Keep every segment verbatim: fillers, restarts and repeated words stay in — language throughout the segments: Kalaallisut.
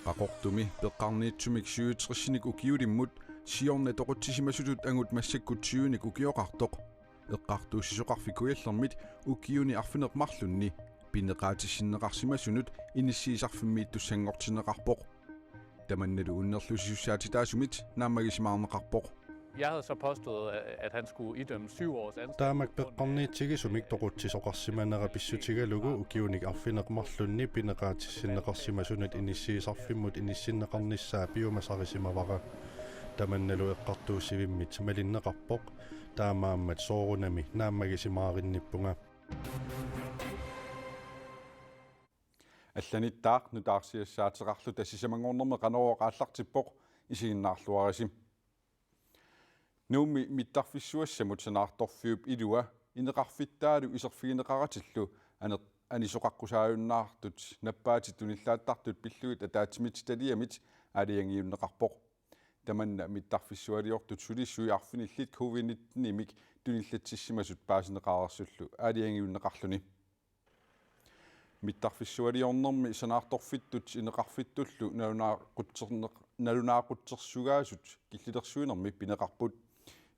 Qaqortumi peqqarniitsumik syvogtresinik ukiulimmut siorna toqutsisimasutut angut massakkut tyvenik ukioqartoq Eqqartuussisoqarfik Kujallermit ukiuni arfineq-marlunni pineqaatissinneqarsimasunut inissiisarfimmiittussanngortinneqarpoq. Tamannalu unnerlusisussaatitaasumit naammagisimaarneqarpoq. Jeg havde så påstået, at han skulle idømmes syv års anstaltdømsstraf. Taamak peqqarniitsigisumik toqutsisoqarsimanera pissutigalugu ukiunik arfineq-marlunni pineqaatissinneqarsimasunut inissiisarfimmut inissinneqarnissaa piumasarisimavara. Tamannalu eqqartuussivimmit malinneqarpoq. Taamaammat soorunami naammagisimaaginnippunga. Allanittaaq nutaarsiassaateqarluta sisamanngornermi Qanorooq aallartippoq, isiginnaarluarisi. Nuummi mittarfissuassamut sanaartorfiup ilua ineqarfittaalu iserfigineqaratillu aneq-, anisoqaqqusaajunnaartut nappaatit tunillaattartut pillugit ataatsimiititaliamit aalajangiunneqarpoq. Tamanna mittarfissualiortut sulisui arfinillit covid-nitten-imik tunillatsissimasut paasineqareersullu aalajangiunneqarluni. Mittarfissualiornermi sanaartorfittut ineqarfittullu nalunaaqutserneq-, nalunaaqutsersugaasut killilersuinermi pineqarput.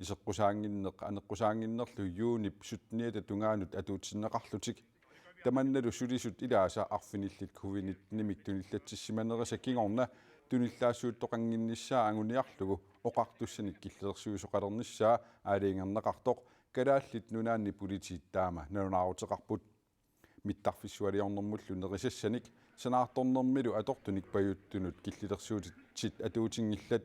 Iseqqusaannginneq aneqqusaannginnerlu juunip sytteniata tungaanut atuutsinneqarlutik. Tamannalu sulisut ilaasa arfinillit covid-nitten-imik tunillatsissimanerisa kingorna tunillaassuuttoqannginnissaa anguniarlugu oqartussanik killilersuisoqalernissaa aalajangerneqartoq Kalaallit Nunaanni Politiit taama nalunaaruteqarput. Mittarfissualiornermullu nerisassanik sanaartornermilu atortunik pajuttunut killilersuutit atuutinngillat.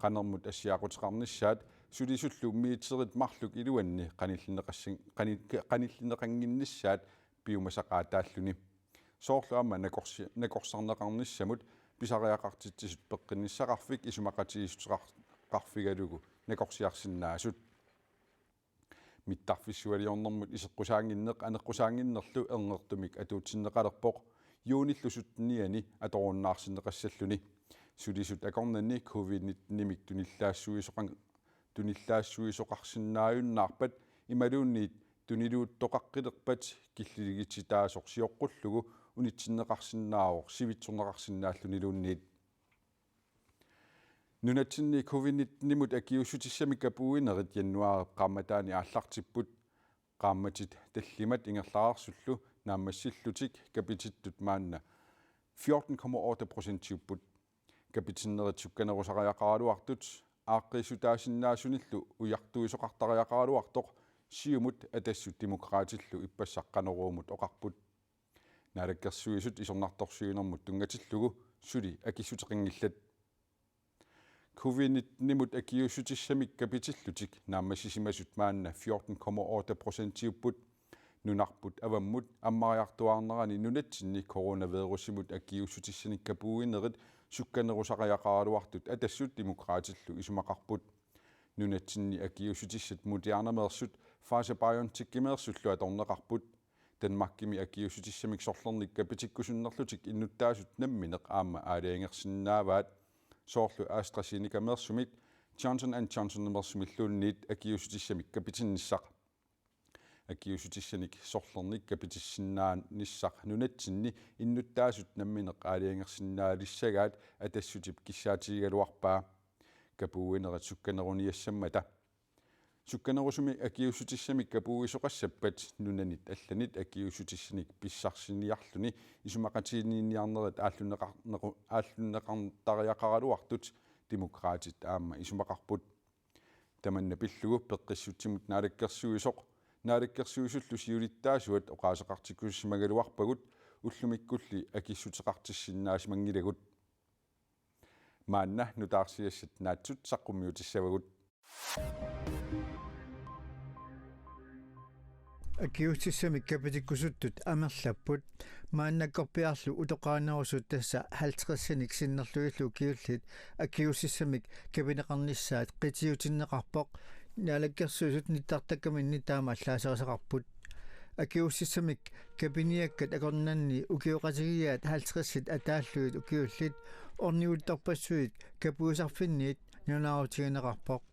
Qanermut assiaquteqarnissaat sulisullu meterit marluk iluanni qanillinneqassan-, qani-, qanillinneqannginnissaat piumasaqaataalluni. Soorlu aamma nakorsi-, nakorsarneqarnissamut pisariaqartitsisut peqqinnissaqarfik isumaqatigiissuteqarfigalugu nakorsiarsinnaasut. Mittarfissualiornermut iseqqusaannginneq aneqqusaannginnerlu erngertumik atuutsinneqalerpoq juunillu syttenianni atorunnaarsinneqassalluni. Sulisut akornanni covid-nitten-imik tunillaassuisoqan-, tunillaassuisoqarsinnaajunnaarpat imaluunniit tuniluuttoqaqqilerpat killiligititaasoq sioqqullugu unitsinneqarsinnaavoq sivitsorneqarsinnaalluniluunniit. Nunatsinni covid-nitten-imut akiuussutissamik kapuuinerit januaarip qaammataani aallartipput. Qaammatit tallimat ingerlareersullu naammassillutik kapitittut maanna fjorten komma otte procentiupput. Kapitinnerit sukkanerusariaqaraluartut aaqqiissutaassinnaasunillu ujartuisoqartariaqaraluartoq Siumut Atassut Demokraatillu ippassaq Qanoruumut oqarput. Naalakkersuisut isornartorsiuinermut tunngatillugu suli akissuteqanngillat. Covid-nitten-imut akiuussutissamik kapitillutik naammassisimasut maanna fjorten komma otte procentiupput. Nunarput avammut ammariartuaarnerani nunatsinni coronavirusimut akiuussutissanik kapuuinerit sukkanerusariaqaraluartut Atassut Demokraatillu isumaqarput. Nunatsinni akiuussutissat Modernameersut Pfizer-BioNTechimeersullu atorneqarput. Danmarkimi akiuussutissamik sorlernik kapitikkusunnerlutik innuttaasut nammineq aamma aalajangersinnaavaat. Soorlu AstraZenecameersumit Johnson and Johnsonemeersumilluunniit akiuussutissamik kapitinnissaq. Akiuussutissanik sorlernik kapitissinnaanissaq nunatsinni innuttaasut nammineq aalajangersinnaalissagaat Atassutip kissaatigigaluarpaa. Kapuuinerit sukkaneruniassammata. Sukkanerusumik akiuussutissamik kapuuisoqassappat nunanit allanit akiuussutissanik pissarsiniarluni isumaqatiginninniarnerit aallunneqar-, nequ-, aallunneqartariaqaraluartut Demokraatit aamma isumaqarput. Tamanna pillugu peqqissutsimut naalakkersuisoq, naalakkersuisullu siulittaasuat oqaaseqartikkusussimagaluarpagut ullumikkulli akissuteqartissinnaasimanngilakku. Maanna nutaarsiassat naatsut saqqummiutissavagut. Akiuussutissamik kapitikkusuttut amerlapput. Maannakkorpiarlu utoqqaanerusut tassa halvtredsinik sinnerlugillu ukiullit akiuussutissamik kapineqarnissaat qitiutinneqarpoq. Naalakkersuisut nittartakkaminni taama allaaserisaqarput. Akiuussutissamik kapiniakkat akornanni ukioqatigiiaat halvtredsit ataallugit ukiullit orniguttorpassuit kapuisarfinniit nalunaarutigineqarpoq.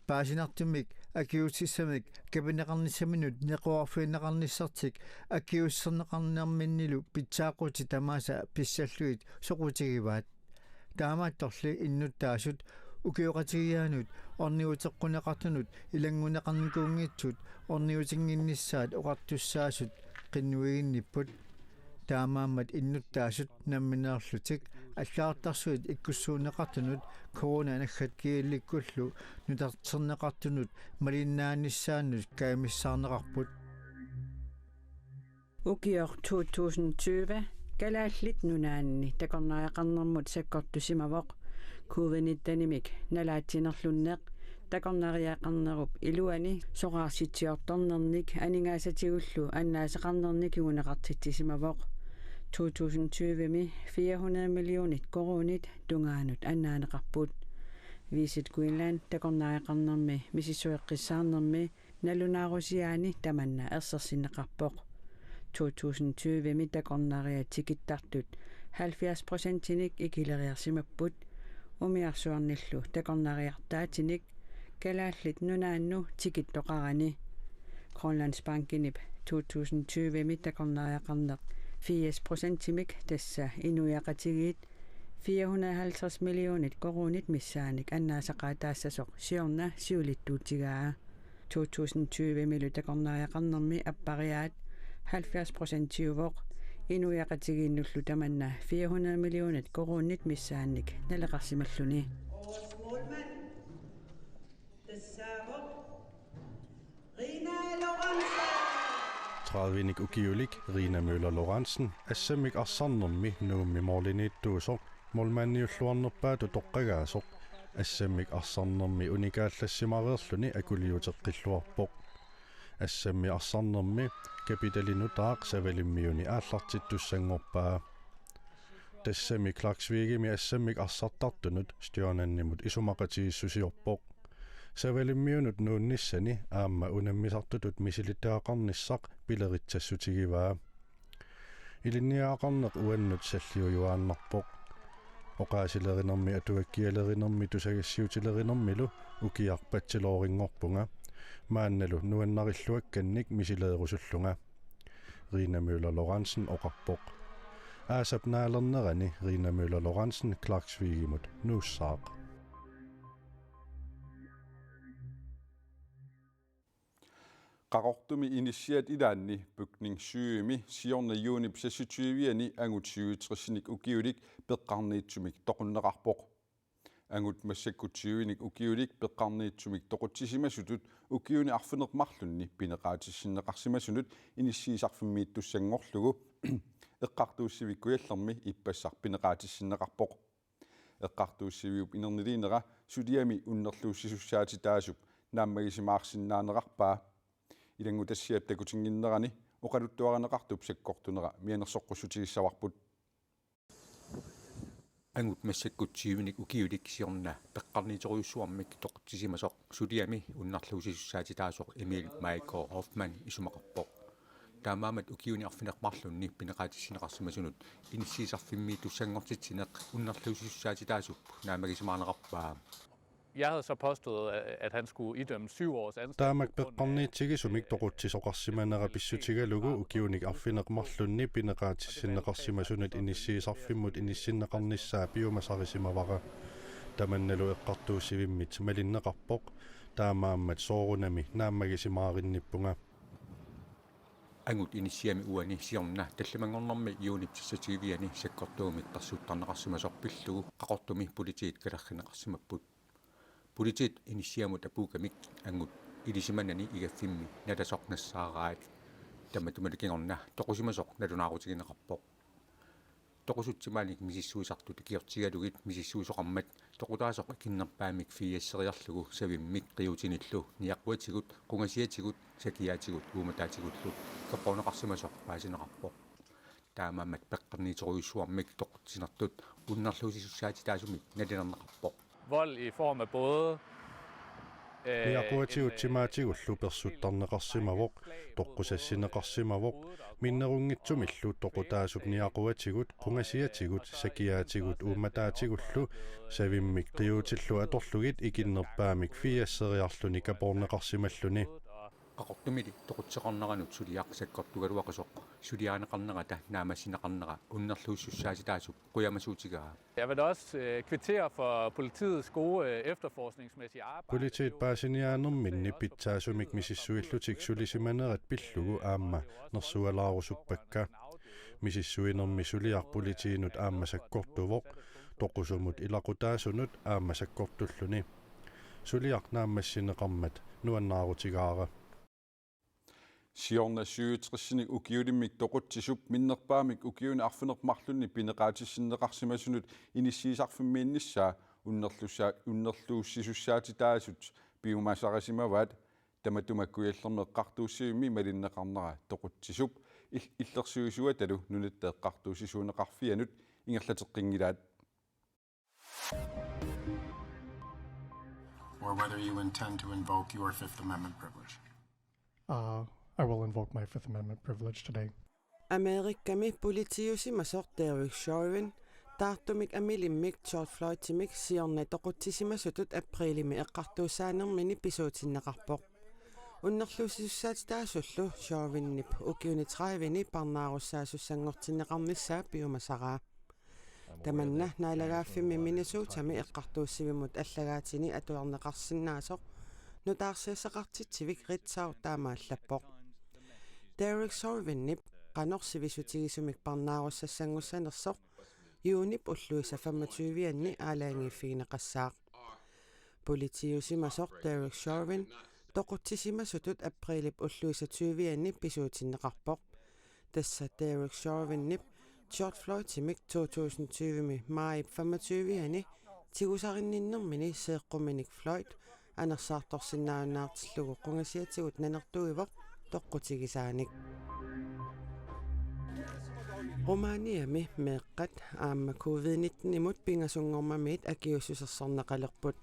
Paasinartumik Akiuusissamik kapineqarnissaminut neqeroorfigineqarnissartik akiuusserneqarnerminnilu pitsaaqutit tamaasa pissallugit soqutigivaat. Taamaattorli innuttaasut ukioqatigiiaanut orniuteqquneqartunut ilanngunneqarnikuunngitsut orniutinnginnissaat oqartussaasut qinnuiginnipput. Taamaammat innuttaasut nammineerlutik allagartarsuit ikkussuunneqartunut corona naggat G L-ikkullu nutarterneqartunut malinnaanissannut kaimissaarneqarput. Ukioq to tusind tyve Kalaallit Nunaanni takornariaqarnermut sakkortusimavoq. Covid nitten-imik nalaatsinerlunneq takornariaqarnerup iluani soraarsitsiortornernik aningaasatigullu annaasaqarnernik kinguneqartitsisimavoq. To tusind tyve-mi fire hundrede millionit koruunit tungaanut annaaneqarput. Visit Greenland takornariaqarnermi misissueqqissaarnermi nalunaarusiaani tamanna ersersinneqarpoq. To tusind tyve-mi takornariat tikittartut halvfjerds procentinik ikileriarsimapput, umiarsuarnillu takornariartaatinik Kalaallit Nunaannut tikittoqarani. Grønlandsbankenip to tusind tyve-mi takornariaqarneq firs procentimik, tassa inuiaqatigiit fire hundrede halvtreds millionit koruunit missaannik annaasaqaataassasoq siorna siulittuutigaa. To tusind tyve-milu takornariaqarnermi appariaat halvfjerds procentiuvoq, inuiaqatigiinnullu tamanna fire hundrede millionit koruunit missaannik naleqarsimalluni. Årets målmand, tassaavoq Rina Lorentzen. Tredivenik ukiulik Rina Møller Lorentzen assammik arsarnermi Nuummi måliniittuusoq målmandiulluarnerpaatut toqqagaasoq assammik arsarnermi unikaallassimareerluni akuliuteqqilluarpoq. Assammik arsarnermi kapitali nutaaq Savalimmiuni aallartittussanngorpaa. Tassami Klaksvíkimi assammik arsartartunut Stjørnanimut isumaqatigiissusiorpoq. Savalimmiunut nuunnissani aamma unammisartutut misilittagaqarnissaq pileritsassutigivaa. Ilinniagaqarneq uannut salliujuaannarpoq. Oqaasilerinermi atuakkialerinermi tusagassiutilerinermilu ukiaq bachelorinngorpunga. Maannalu nuannarilluakkannik misileerusullunga. Rina Møller Lorentzen oqarpoq. Aasap naalernerani Rina Møller Lorentzen Klaksvíkimut nuussaaq. Qaqortumi inissiat ilaanni Bygning syv-imi siorna juunip seksogtyve-ani angut syvogtresinik ukiulik peqqarniitsumik toqunneqarpoq. Angut massakkut tyvenik ukiulik peqqarniitsumik toqutsisimasutut ukiuni arfineq-marlunni pineqaatissinneqarsimasunut inissiisarfimmiittussanngorlugu Eqqartuussivik Kujallermi ippassaq pineqaatissinneqarpoq. Eqqartuussiviup inerniliinera suliami unnerluussisussaatitaasup naammagisimaarsinnaanerarpaa. Ilanngutassiap takutinnginnerani oqaluttuarineqartup sakkortunera mianersoqqussutigissavavut. Angut massakkut tyvenik ukiulik siorna peqqarniitorujussuarmik toqutsisimasoq suliami unnerluussisussaatitaasoq Emil Maiko Hoffmann isumaqarpoq. Taamaammat ukiuni arfineq-marlunni pineqaatissinneqarsimasunut inissiisarfimmiittussanngortitsineq unnerluussisussaatitaasup naammagisimaarneqarpaa. Jeg havde så påstået, at, at han skulle idømmes syv års anstalt. Taamak peqqarniitsigisumik toqutsisoqarsimanera pissutigalugu ukiunik arfineq-marlunni pineqaatissinneqarsimasunut inissiisarfimmut inissinneqarnissaa piumasarisimavara. Tamannalu eqqartuussivimmit malinneqarpoq. Taamaammat soorunami naammagisimaarinniarpunga. Angut inissiami uani siorna tallimanngornermi juunip seksogtyve-ani sakkortuumik persuuttarneqarsimasoq pillugu Qaqortumi politiit kalerrinneqarsimapput. Politiit inissiamut apuukkamik angut ilisimanani igaffimmi nalasoq nassaaraat. Tamatuma kingorna toqusimasoq nalunaarutigineqarpoq. Toqusutsimaanik misissuisartut ikiortigalugit misissuisoqarmat toqutaasoq akinnerpaamik fiasseriarlugu savimmik qiutinillu niaqquatigut, qungasiatigut, sakiaatigut, uumataatigullu ikiorpoqarsimasoq paasineqarpoq. Taamaammat peqqarniitorujussuarmik toqutsinertut unnerluussisussaatitaasumik nalilerneqarpoq. Vold i form af både Niaquatigut timaatigullu persuttarneqarsimavoq, toqqusassinneqarsimavoq, minnerunngitsumillu toqutaasup niaquatigut, qungasiatigut, sakiaatigut uummataatigullu, savimmik qiuutillu atorlugit ikinnerpaamik fiasseriarluni kapoorneqarsimalluni. Qaqortumili toqutseqarneranut suliaq sakkortugaluaqisoq suliarineqarnerata naammassineqarnera unnerluussisussaatitaasup qujamasuutigaa. Jeg vil også øh, kvittere for politiets gode øh, efterforskningsmæssige arbejde. Politiit paasiniaanerminni pitsaasumik misissuillutik sulisimanerat pillugu aamma nersualaarusuppakka. Misissuinermi suliaq politiinut aamma sakkortuvoq, toqusumut ilaqutaasunut aamma sakkortulluni. Suliaq naammassineqarmat nuannaarutigaara. Siorna syvogtresinik ukiulimmik toqutsisup minnerpaamik ukiuni arfineq-marlunni pineqaatissinneqarsimasunut inissiisarfimmiinnissaa unnerlussa-, unnerluussisussaatitaasut piumasarisimavaat. Tamatuma Kujallermi eqqartuussivimmi malinneqarnera toqutsisup il-, illersuisuatalu Nunatta Eqqartuussisuuneqarfianut ingerlateqqinngilaat. Or whether you intend to invoke your Fifth Amendment privilege. Uh, I will invoke my Fifth Amendment privilege today. Amerikami politiiusimasoq Derek Chauvin taartumik amilimmik George Floydimik siorna toqutsisimasutut aprilimi eqqartuussaanermini pisuutinneqarpoq. Unnerluussisussaatitaasullu Chauvinip ukiuni tredivini parnaarussaasussanngortinneqarnissaa piumasaraa. Tamanna naalagaaffimmi Minnesotami eqqartuussivimmut allagaatini atuarneqarsinnaasoq nutaarsiassaqartitsivik Ritzau taamaallappoq. Derek Chauvinip qanoq sivisutigisumik parnaarussassanngussanersoq juunip ulluisa femogtyve-anni aalajangiiffigineqassaaq. Politiiusimasoq Derek Chauvin toqutsisimasutut aprilip ulluisa tyve-anni pisuutinneqarpoq. Tassa Derek Chauvinip George Floydimik to tusind tyve-mi maajip femogtyve-anni tigusarinninnermini seeqquminik Floyd anersaartorsinnaajunnaartillugu qungasiatigut nanertuivoq toqqutigisaanik. Rumæniami meeqqat aamma covid nitten-imut pingasunngormamiit akiuussusersorneqalerput.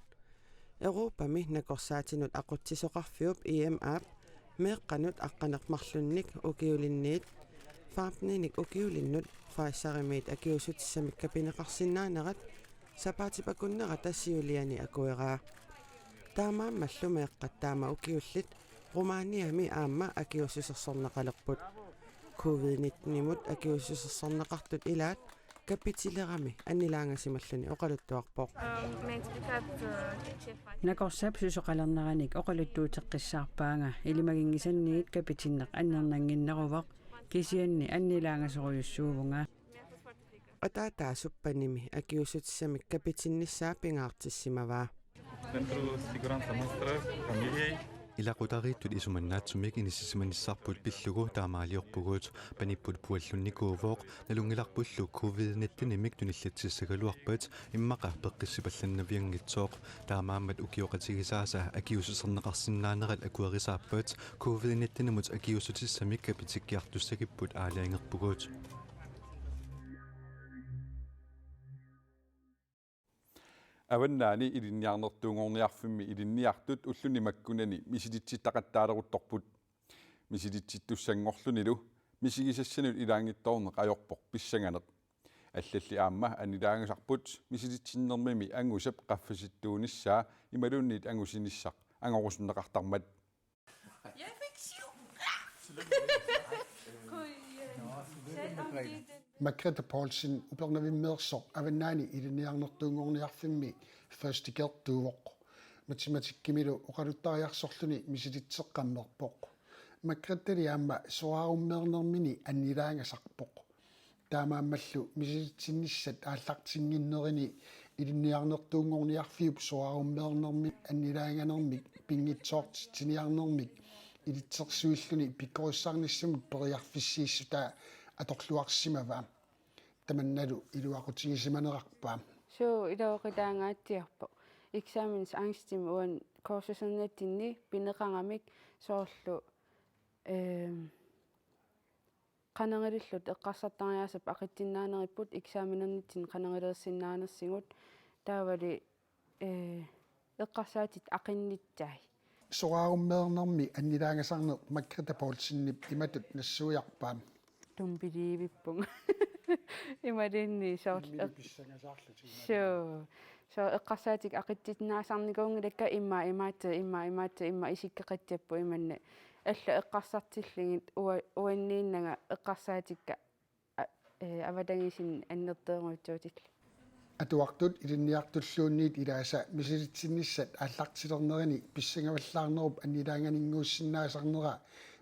Europami nakorsaatinut aqutsisoqarfiup E M A-p meeqqanut aqqaneq-marlunnik ukiulinniit femten-inik ukiulinnut Pfizerimiit akiuussutissamik kapineqarsinnaanerat sapaatip akunnerata siuliani akueraa. Taamaammallu meeqqat taama ukiullit Rumæniami aamma akiuussusersorneqalerput. Covid nitten-imut akiuussusersorneqartut ilaat kapitilerami annilaangasimalluni oqaluttuarpoq. Nakorsap susoqalerneranik oqaluttuuteqqissaarpaanga, ilimaginngisanniit kapitinneq annernannginneruvoq, kisianni annilaangasorujussuuvunga. Ataataasup panimi akiuussutissamik kapitinnissaa pingaartissimavaa. Centro Siguranza Nuestra Familia. Ilaqutariittut isumannaatsumik inissisimanissarput pillugu taamaaliorpugut. Panipput puallunnikuuvoq, nalunngilarpullu covid nitten-imik tunillatsissagaluarpat immaqa peqqissipallannavianngitsoq. Taamaammat ukioqatigisaasa akiuussuserneqarsinnaanerat akuerisaappat covid nitten-imut akiuussutissamik kapitikkiartussagipput aalajangerpugut. Avannaani Ilinniarnertuunngorniarfimmi ilinniartut ulluni makkunani misilitsittaqattaaleruttorput. Misilitsittussanngorlunilu misigisassanut ilaanngitsoorneq ajorpoq pissanganeq. Allalli aamma annilaangasarput misilitsinnermimi angusap qaffasittuunissaa imaluunniit angusinissaq angorusunneqartarmat. Margrethe Poulsen Upernavimmeersoq Avannaani Ilinniarnertuunngorniarfimmi første G-rtuuvoq. Matematikkimilu oqaluttariarsorluni misilitseqqammerpoq. Margretheli aamma soraarummeernermini annilaangasarpoq. Taamaammallu misilitsinnissat aallartinnginnerini Ilinniarnertuunngorniarfiup soraarummeernermi annilaanganermik pinngitsoortitsiniarnermik ilitsersuilluni pikkorissarnissamut periarfissiissutaa atorluarsimavaa. Tamannalu iluaqutigisimanerarpaa. Suu, iluaqutaangaatsiarpoq. Eksamensangstimi uani kursusernatsinni pineqaramik soorlu, ehm, qanoq ililluta eqqarsartariaaseq aqitsinnaaneripput eksamenernitsinni qanoq iliorsinnaanersigut, taavali, eh, eqqarsaatit aqinnittai. Soraarummeernermi annilaagasarneq Margrethe Poulsenip imatut nassuiarpaa. Tumpiliivippunga. Imaluunniit soorlu Imminut pissangasaarlutik. Suu. Soorlu eqqarsaatikka aqitsinnaasarnikuunngilakka immaqa imaattoq, immaqa imaattoq, immaqa isikkoqassapput imannak. Allat eqqarsartillugit ua-, uanniinnanga eqqarsaatikka a-, ee, avatangiisinni annertoorujussuutillu. Atuartut ilinniartulluunniit ilaasa misilitsinnissat aallartilernerini pissangavallaarnerup annilaanganinnguussinnaasarnera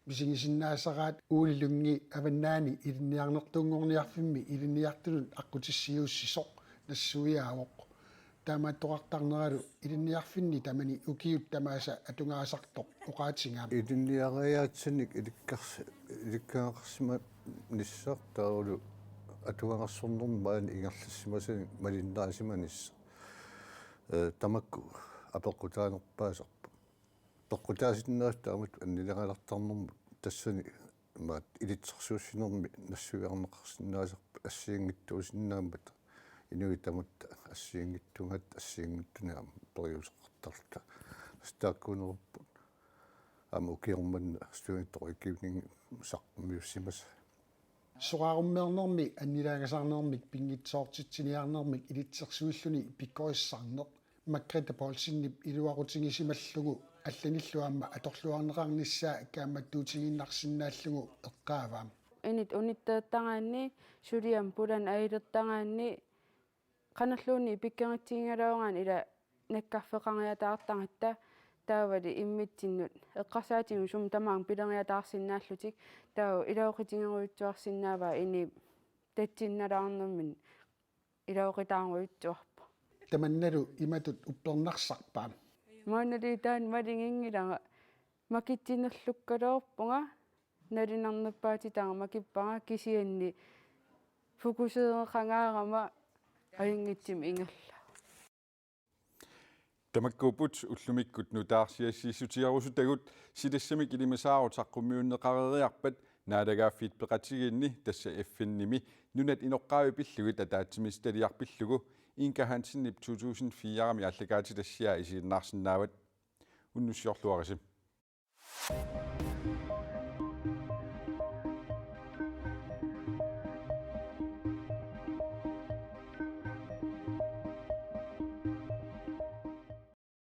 misigisinnaasaraat Ole Lynge Avannaani Ilinniarnertuunngorniarfimmi ilinniartunut aqqutissiuussisoq nassuiaavoq. Taamaattoqartarneralu ilinniarfinni tamani ukiut tamaasa atugaasartoq oqaatigaa. Ilinniariaatsanik ilikkars-, ilikkagaqarsimanissaq taavalu atugagarsornermi maani ingerlassimasanik malinnaasimanissaq. Ee, tamakku apeqqutaanerpaasarput. Peqqutaasinnaasut taamatut annilaangalartarnermut tassani imaat ilitsersuussinermi nassuiarneqarsinnaasarput assigiinngitsuusinnaammata inuit tamatta assigiinngitsuugatta assigiinngitsunik aamma periuseqartarluta. Tassa taakkuunerupput aamma ukioq manna støvning rådgivning saqqummiussimasaat. Soraarummeernermi annilaagasarnermik pinngitsoortitsiniarnermik ilitsersuilluni pikkorissarneq Margrethe Poulsenip iluaqutigisimallugu allanillu aamma atorluarneqarnissaa kaammattuutigiinnarsinnaallugu eqqaavaa. Init unittoortaraanni, suliammik pulanik ajulertaraanni, qanilluunniit pikkorissuugaluaraanni ila nakkarfeqariataartaratta taavali immitsinnut eqqarsaatigut sumut tamaanga pileriataarsinnaallutik taava iluaqutigeriartorsinnaavaa inip tatsinnalaarnermini iluaqutaarujussuarpoq. Tamannalu imatut uppernarsarpaa. Maannali taanna maluginngilanga makitsinerlukkaluarpunga nalinarnerpaatitara makippara kisianni fokuseereqangaarama ajunngitsumik ingerlavoq. Tamakkuupput ullumikkut nutaarsiassiissutigerusutagut. Silassamik ilimasaarut saqqummiunneqareeriarpat Naalagaaffiit Peqatigiinni, tassa F N-imi, nunat inoqqaavi pillugit ataatsimiititaliaq pillugu Inga Hansenip to tusind fire-mi aallakaatitassiaa isiginnaarsinnaavat. Unnussiorluarisi.